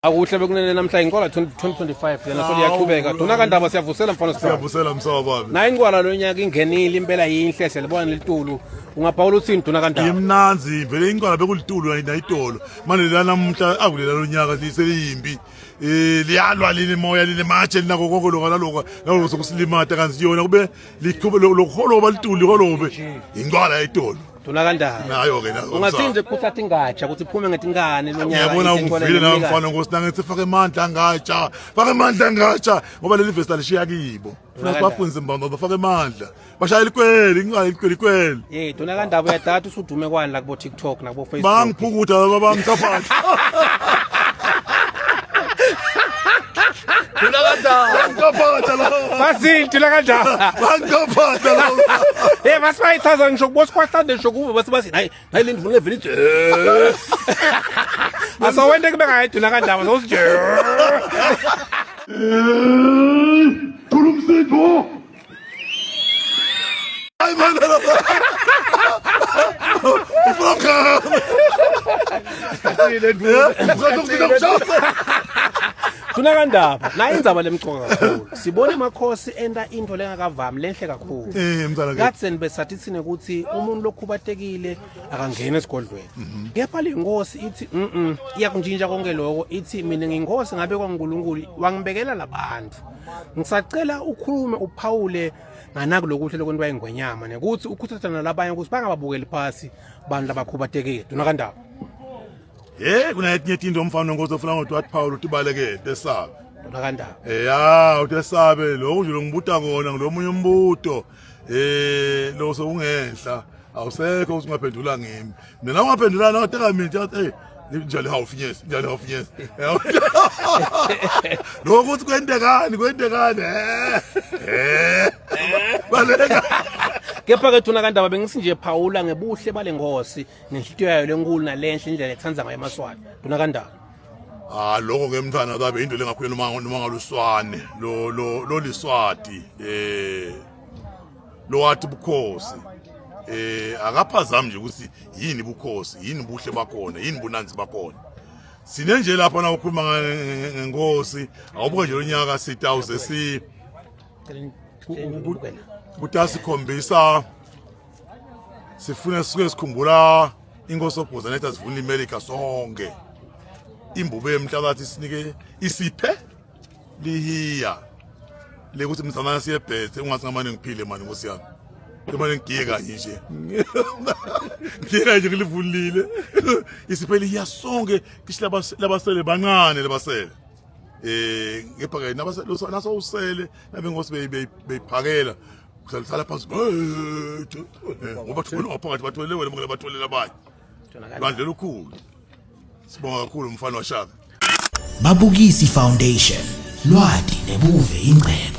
Akuhle bekunene namhla inqwala 2025 lena so liyaqhubeka. Dona kandaba siyavusela mfana sifana. Siyavusela msawa babi. Nayi inqwala lonyaka ingenile impela yinhle siyalibona lelitulu. Ungabhawula uthini Dona kandaba? Imnanzi vele inqwala bekulitulu nayitolo. Manje la namuhla akulela lonyaka liseliyimbi. Eh liyalwa lile moya lile matshe linako konke lokho naloko naloko sokusilimata kanti yona kube liqhube lokuholoba litulu liholobe. Inqwala yayitolo. Dona kandaba. Nayo ke nayo. Ungathini nje kukhuthatha ingatsha ukuthi iphume ngetinkani lonyaka. Ngiyabona ungivile la mfana nkosi nangithi faka amandla ngatsha. Faka amandla ngatsha ngoba leli vesi alishiya kibo. Funa sibafundise mbamba bafake amandla. Bashaya likweli, inqala likweli kweli. Hey, dona kandaba uyadata usudume kwani la kubo TikTok nakubo Facebook. Bangiphukutha laba bangicaphatha. Dona kandaba. Bangicaphatha laba. Bazinti la kandaba. Bangicaphatha laba. Hey, basayithaza ngisho kubo sikhwahlande ngisho kubo bese bathi hayi hayi le ndivuna vele ithi. Asawente kube ngayiduna kandaba sosije. Thula umsindo. Hayi mana laba. Ufuna ukukhama. Duna kandaba nayi indzaba lemcoka kakhulu. Sibona emakhosi enta into lengakavami lenhle kakhulu. Eh mzala ke. Katseni besathi thina ukuthi umuntu lokhubatekile akangena esigodlweni. Kepha le nkosi ithi mhm iyakuntshintsha konke lokho ithi mina nginkosi ngabe kwaNkulunkulu wangibekela labantu. Ngisacela ukhulume uphawule nganaku lokuhle lokwentiwa ingwenyama nekuthi ukhuthaza nalabanye ukuthi bangababukeli phasi bantu labakhubatekile. Duna kandaba. Hey kunetinye tinto umfana wenkosi ofuna ngokuthi wathi Paul uthi balekele tesabe. Duna kandaba. Eh ya utesabe lokhu nje longibuta kona ngilomunye umbuto. Eh lo sokungenhla awusekho ukuthi ungaphendula ngimi. Mina ungaphendula na teka mina nje hey njalo hawufinyesi njalo hawufinyesi. Lokhu ukuthi kwentekani kwentekani eh eh baleka. Kepha ke thuna kandaba bengisi nje phawula ngebuhle bale nkosi nenhlitiyo yayo lenkulu nalenhle indlela ethanda ngayo emaswati. Duna kandaba. Ah lokho ke mntwana babe into lengakhulela noma noma ngaluswane lo lo loliswati eh lo wathi bukhosi eh akaphazami nje ukuthi yini bukhosi yini buhle bakhona yini bunanzi bakhona sine nje lapha na ukhuluma ngenkosi awubuke nje lonyaka sitawuze si kutasikhombisa sifuna sisuke sikhumbula inkosi obhoza nethi asivuna iMelika sonke imbube yemhlabathi isinike isiphe lihiya lekuthi mzamana siyebhethe ungathi ngamane ngiphile mani nkosi yami ngamane ngigiye kanye nje ngigiye kanye nje ngilivulile isiphe lihiya sonke kishi labasele bancane labasele eh ngepha ke nasawusele nabenkosi beyiphakela uhlala phansi ngoba thole ngaphakathi bathole wena mngane batholela abanye lwandle lukhulu sibonga kakhulu mfana washaka Babukisi Foundation lwati nebuve ingcebo.